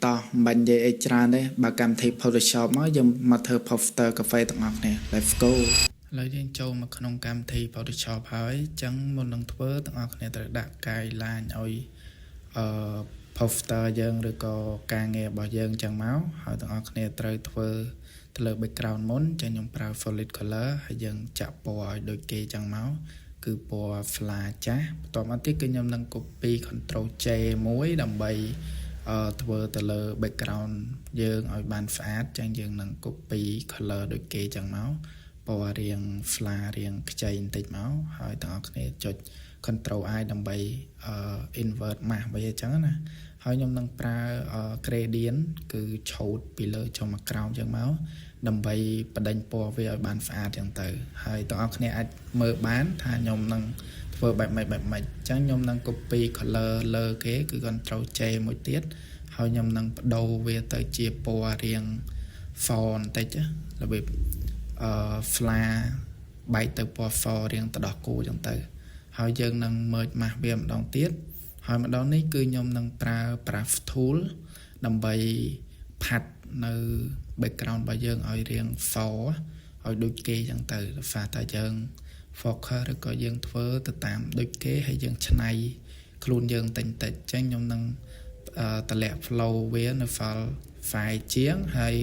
តោះមិនបាញ់និយាយអីច្រើនទេបើកម្មវិធី Photoshop មកយើងមកធ្វើ poster កាហ្វេទាំងអស់គ្នា Let's go។ ឥឡូវយើងចូលមកក្នុងកម្មវិធី Photoshop ហើយអញ្ចឹងមុននឹងធ្វើទាំងអស់គ្នាត្រូវដាក់ guideline ឲ្យposter យើងឬក៏ការងាររបស់យើងអញ្ចឹងមកហើយទាំងអស់គ្នាត្រូវធ្វើទៅលើ background មុនចឹងខ្ញុំប្រើ solid color ហើយយើងចាក់ពណ៌ឲ្យដូចគេចឹងមកគឺពណ៌ fla ចាស់។បន្ទាប់មកទៀតគឺខ្ញុំនឹង copy control J មួយដើម្បីធ្វើទៅលើ background យើងឲ្យបានស្អាតចឹងយើងនឹង copy color ដូចគេចឹងមកពណ៌រាង fla រាងខ្ចីបន្តិចមកហើយទាំងអស់គ្នាចុច control I ដើម្បី invert mask វិញអញ្ចឹងណាហើយខ្ញុំនឹងប្រើ gradient គឺឆូតពីលើចុះមកក្រោមចឹងមកដើម្បីបដិញពណ៌វាឲ្យបានស្អាតចឹងទៅហើយទាំងអស់គ្នាអាចមើលបានថាខ្ញុំនឹងធ្វើបែបម៉េចបែបម៉េចអញ្ចឹងខ្ញុំនឹង copy color លើគេគឺ control J មួយទៀតហើយខ្ញុំនឹងបដូរវាទៅជាពណ៌រាង ហ្វ បន្តិចរបៀបfla បែកទៅពណ៌ហ្វរាងទៅដោះគោចឹងទៅហើយយើងនឹង merge mask វាម្ដងទៀតហើយម្ដងនេះគឺខ្ញុំនឹងប្រើ brush tool ដើម្បីផាត់នៅ background របស់យើងឲ្យរាងសឲ្យដូចគេចឹងទៅដោយសារតែយើង focus ឬក៏យើងធ្វើទៅតាមដូចគេហើយយើងឆ្នៃខ្លួនយើងតិចតិចអញ្ចឹងខ្ញុំនឹងតម្លាក់ flow វានៅ file ជាងហើយ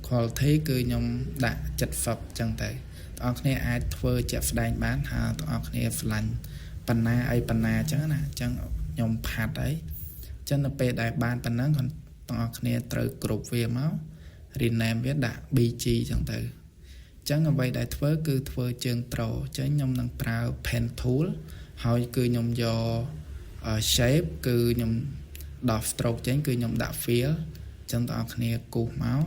quality គឺខ្ញុំដាក់70ចឹងទៅបងប្អូនគ្នាអាចធ្វើជាក់ស្ដែងបានថាបងប្អូនគ្នាស្រឡាញ់បណ្ណាអីបណ្ណាអញ្ចឹងណាអញ្ចឹងខ្ញុំផាត់ហើយអញ្ចឹងនៅពេលដែលបានប៉ុណ្ណឹងបងប្អូនគ្នាត្រូវគ្រប់វាមក rename វាដាក់ BG ចឹងទៅអញ្ចឹងអ្វីដែលធ្វើគឺធ្វើជើងត្រអញ្ចឹងខ្ញុំនឹងប្រើ pen tool ហើយគឺខ្ញុំយក shape គឺខ្ញុំដោះ stroke ចេញគឺខ្ញុំដាក់ fill អញ្ចឹងបងប្អូនគ្នាគូសមក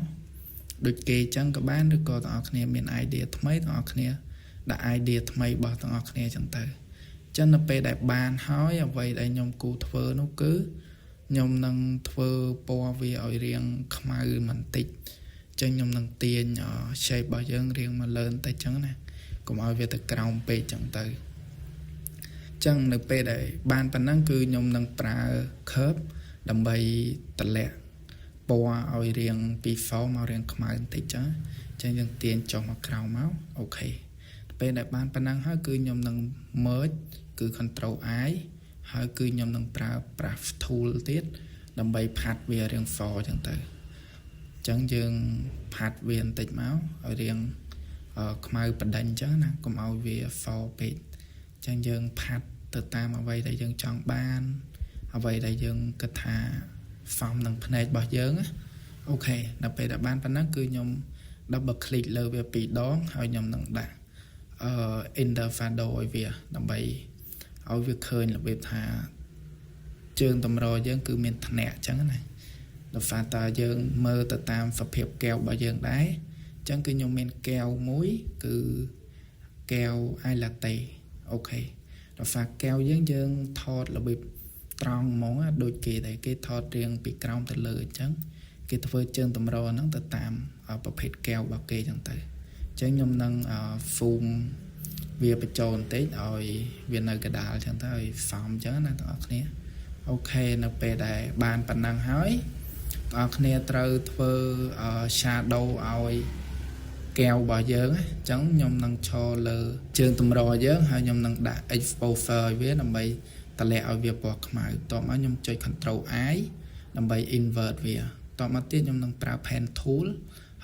ដូចគេអញ្ចឹងក៏បានឬក៏បងប្អូនគ្នាមាន idea ថ្មីបងប្អូនគ្នាដាក់ idea ថ្មីរបស់បងប្អូនគ្នាអញ្ចឹងទៅអញ្ចឹងនៅពេលដែលបានហើយអ្វីដែលខ្ញុំគូធ្វើនោះគឺខ្ញុំនឹងធ្វើពណ៌វាឲ្យរាងខ្មៅបន្តិចអញ្ចឹងខ្ញុំនឹងទាញ shape របស់យើងរាងមកលើបន្តិចអញ្ចឹងណាកុំឲ្យវាទៅក្រោមពេកអញ្ចឹងទៅអញ្ចឹងនៅពេលដែលបានប៉ុណ្ណឹងគឺខ្ញុំនឹងប្រើ curve ដើម្បីតម្លាក់ពណ៌ឲ្យរាងពីសមករាងខ្មៅបន្តិចចឹងអញ្ចឹងយើងទាញចុះមកក្រោមមក OK ពេលដែលបានប៉ុណ្ណឹងហើយគឺខ្ញុំនឹង merge គឺ control I ហើយគឺខ្ញុំនឹងប្រើ brush tool ទៀតដើម្បីផាត់វារាងសចឹងទៅអញ្ចឹងយើងផាត់វាបន្តិចមកឲ្យរាងខ្មៅបដិញអញ្ចឹងណាកុំឲ្យវាសពេកអញ្ចឹងយើងផាត់ទៅតាមអ្វីដែលយើងចង់បានអ្វីដែលយើងគិតថាសមនឹងភ្នែករបស់យើងណា OK ដល់ពេលដែលបានប៉ុណ្ណឹងគឺខ្ញុំ double click លើវាពីរដងហើយខ្ញុំនឹងដាក់inner shadow ឲ្យវាដើម្បីឲ្យវាឃើញរបៀបថាជើងតម្រយើងគឺមានថ្នាក់អញ្ចឹងណាដោយសារតើយើងមើលទៅតាមសភាពកែវរបស់យើងដែរអញ្ចឹងគឺខ្ញុំមានកែវមួយគឺកែវ ice latte OK ដោយសារកែវយើងយើងថតរបៀបត្រង់ហ្មងដូចគេដែរគេថតរៀងពីក្រោមទៅលើអញ្ចឹងគេធ្វើជើងតម្រហ្នឹងទៅតាមប្រភេទកែវរបស់គេអញ្ចឹងទៅអញ្ចឹងខ្ញុំនឹង zoom វាបញ្ចូលបន្តិចឲ្យវានៅកដាលអញ្ចឹងទៅឲ្យសមអញ្ចឹងណាបងប្អូនគ្នា OK នៅពេលដែលបានប៉ុណ្ណឹងហើយបងប្អូនគ្នាត្រូវធ្វើ shadow ឲ្យកែវរបស់យើងអញ្ចឹងខ្ញុំនឹងឈរលើជើងតម្រយើងហើយខ្ញុំនឹងដាក់ exposure ឲ្យវាដើម្បីតម្លាក់ឲ្យវាពណ៌ខ្មៅបន្ទាប់មកខ្ញុំចុច control I ដើម្បី invert វាបន្ទាប់មកទៀតខ្ញុំនឹងប្រើ pen tool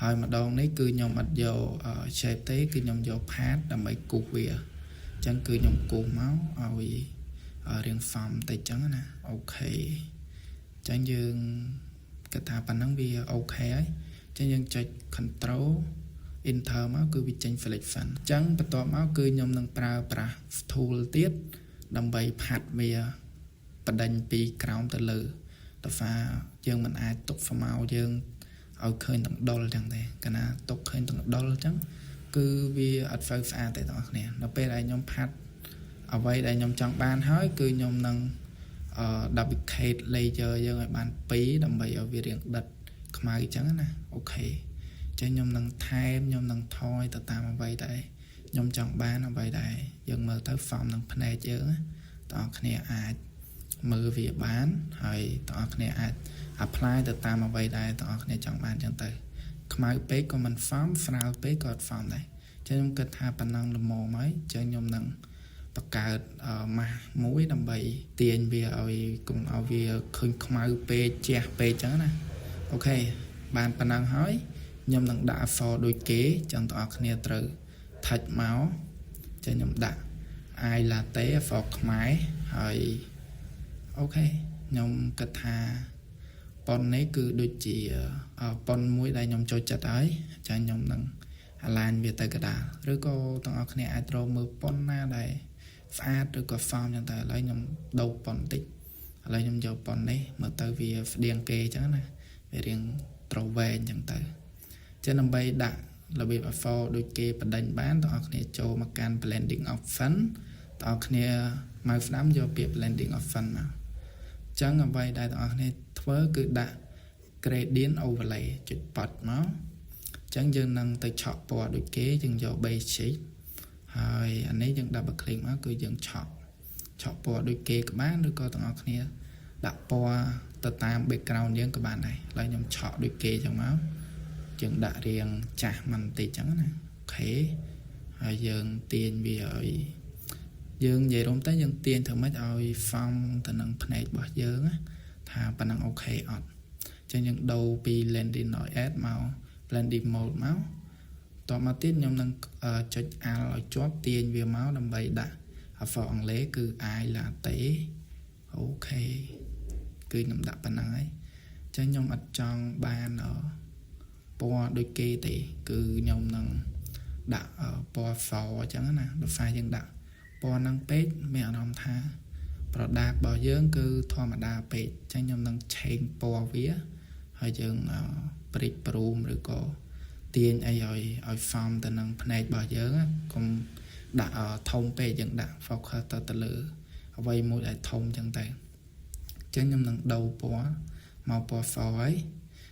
ហើយម្ដងនេះគឺខ្ញុំអត់យក shape ទេគឺខ្ញុំយក path ដើម្បីគូសវាអញ្ចឹងគឺខ្ញុំគូសមកឲ្យរាងសមតិចអញ្ចឹងណា OK អញ្ចឹងយើងគិតថាប៉ុណ្ណឹងវា OK ហើយអញ្ចឹងយើងចុច control enter មកគឺវាចេញ selection អញ្ចឹងបន្ទាប់មកគឺខ្ញុំនឹងប្រើ brush tool ទៀតដើម្បីផាត់វាបដិញពីក្រោមទៅលើដោយសារយើងមិនអាចទុកស្មៅយើងឲ្យឃើញទាំងដុលចឹងទេកាលណាទុកឃើញទាំងដុលចឹងគឺវាអត់សូវស្អាតទេបងប្អូនគ្នានៅពេលដែលខ្ញុំផាត់អ្វីដែលខ្ញុំចង់បានហើយគឺខ្ញុំនឹងអឺ duplicate layer យើងឲ្យបាន2ដើម្បីឲ្យវារាងដិតខ្មៅចឹងណា OK ចឹងខ្ញុំនឹងថែមខ្ញុំនឹងថយទៅតាមអ្វីដែលខ្ញុំចង់បានអ្វីដែលយើងមើលទៅសមនឹងភ្នែកយើងណាបងប្អូនគ្នាអាចមើលវាបានហើយបងប្អូនគ្នាអាច apply ទៅតាមអ្វីដែលទាំងអស់គ្នាចង់បានចឹងទៅខ្មៅពេកក៏មិនសមស្រាលពេកក៏អត់សមដែរចឹងខ្ញុំគិតថាប៉ុណ្ណឹងល្មមហើយចឹងខ្ញុំនឹងបង្កើតម៉ាស់មួយដើម្បីទាញវាឲ្យកុំឲ្យវាឃើញខ្មៅពេកជះពេកចឹងណាOK បានប៉ុណ្ណឹងហើយខ្ញុំនឹងដាក់អក្សរដូចគេចឹងទាំងអស់គ្នាត្រូវ touch មកចឹងខ្ញុំដាក់ i latte អក្សរខ្មែរហើយ OK ខ្ញុំគិតថាប៉ុននេះគឺដូចជាប៉ុនមួយដែលខ្ញុំចូលចិត្តហើយចាខ្ញុំនឹង align វាទៅកដាលឬក៏ទាំងអស់គ្នាអាចរកមើលប៉ុនណាដែលស្អាតឬក៏សមចឹងទៅឥឡូវខ្ញុំដូរប៉ុនបន្តិចឥឡូវខ្ញុំយកប៉ុននេះមើលទៅវាស្តៀងគេចឹងណាវារៀងត្រូវវែងចឹងទៅចឹងដើម្បីដាក់របៀបអក្សរដូចគេបដិញបានទាំងអស់គ្នាចូលមកកាន់ blending option ទាំងអស់គ្នាmouse ស្ដាំយកពាក្យ blending option មកចឹងអ្វីដែលទាំងអស់គ្នាធ្វើគឺដាក់ gradient overlay ចុចប៉ាត់មកចឹងយើងនឹងទៅឆក់ពណ៌ដូចគេយើងយក basic ហើយអានេះយើង double click មកគឺយើងឆក់ឆក់ពណ៌ដូចគេក៏បានឬក៏ទាំងអស់គ្នាដាក់ពណ៌ទៅតាម background យើងក៏បានដែរឥឡូវខ្ញុំឆក់ដូចគេចឹងមកយើងដាក់រៀងចាស់មិនបន្តិចចឹងណាOK ហើយយើងទាញវាឲ្យយើងនិយាយរួមទៅយើងទាញធ្វើម៉េចឲ្យសមទៅនឹងភ្នែករបស់យើងណាថាប៉ុណ្ណឹង OK អត់ចឹងយើងដូរពី blending ឲ្យ add មក blending mode មកតមកទៀតខ្ញុំនឹងចុច alt ឲ្យជាប់ទាញវាមកដើម្បីដាក់អក្សរអង់គ្លេសគឺ i latte OK គឺខ្ញុំដាក់ប៉ុណ្ណឹងហើយចឹងខ្ញុំអត់ចង់បានពណ៌ដូចគេទេគឺខ្ញុំនឹងដាក់ពណ៌សអញ្ចឹងណាដោយសារយើងដាក់ពណ៌ហ្នឹងពេកមានអារម្មណ៍ថា product របស់យើងគឺធម្មតាពេកអញ្ចឹងខ្ញុំនឹង change ពណ៌វាហើយយើងព្រិចព្រមឬក៏ទាញអីឲ្យឲ្យសមទៅនឹងភ្នែករបស់យើងកុំដាក់ធំពេកយើងដាក់ focus ទៅលើអ្វីមួយដែលធំអញ្ចឹងទៅអញ្ចឹងខ្ញុំនឹងដូរពណ៌មកពណ៌សហើយ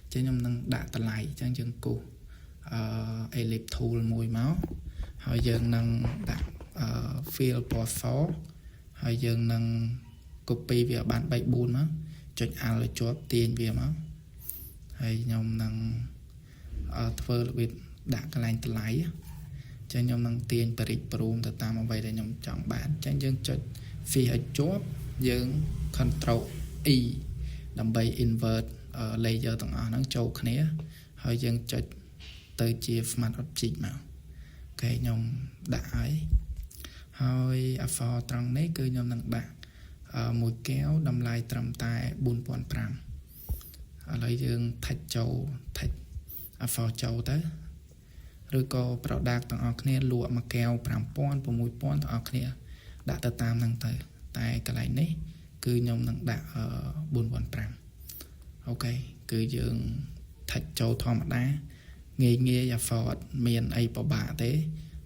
អញ្ចឹងខ្ញុំនឹងដាក់តម្លៃអញ្ចឹងយើងគូសអឺ ellipse tool មួយមកហើយយើងនឹងដាក់អឺ fill ពណ៌សហើយយើងនឹង copy វាបាន3 4មកចុច alt ឲ្យជាប់ទាញវាមកហើយខ្ញុំនឹងធ្វើរបៀបដាក់កន្លែងតម្លៃចឹងខ្ញុំនឹងទាញបរិចព្រមទៅតាមអ្វីដែលខ្ញុំចង់បានចឹងយើងចុច shift ឲ្យជាប់យើង control E ដើម្បី invert layer ទាំងអស់ហ្នឹងចូលគ្នាហើយយើងចុចទៅជា smart object មក OK ខ្ញុំដាក់ហើយហើយអក្សរត្រង់នេះគឺខ្ញុំនឹងដាក់មួយកែវតម្លៃត្រឹមតែ4500ឥឡូវយើង touch ចូល touch អក្សរចូលទៅឬក៏ product ទាំងអស់គ្នាលក់មួយកែវ5000 6000ទាំងអស់គ្នាដាក់ទៅតាមហ្នឹងទៅតែកន្លែងនេះគឺខ្ញុំនឹងដាក់4500OK គឺយើង touch ចូលធម្មតាងាយងាយអក្សរអត់មានអីពិបាកទេ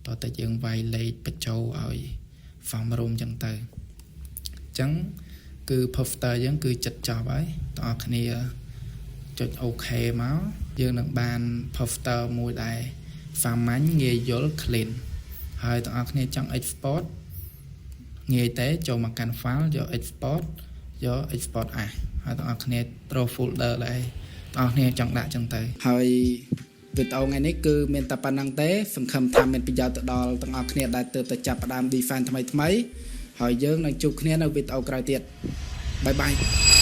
តោះតែយើងវាយលេខបញ្ចូលឲ្យសមរម្យចឹងទៅអញ្ចឹងគឺ poster យើងគឺចិត្តចប់ហើយបងប្អូនគ្នាចុច OK មកយើងនឹងបាន poster មួយដែលសាមញ្ញងាយយល់ clean ហើយបងប្អូនគ្នាចង់ export ងាយទេចូលមកកាន់ file យក export យក export as ហើយបងប្អូនគ្នាត្រូវ folder ដែលបងប្អូនគ្នាចង់ដាក់ចឹងទៅ ហើយវីដេអូថ្ងៃនេះគឺមានតែប៉ុណ្្នឹងទេសង្ឃឹមថាមានប្រយោជន៍ទៅដល់ទាំងអស់គ្នាដែលទើបតែចាប់ផ្ដើម design ថ្មីថ្មីហើយយើងនឹងជួបគ្នានៅវីដេអូក្រោយទៀត bye bye.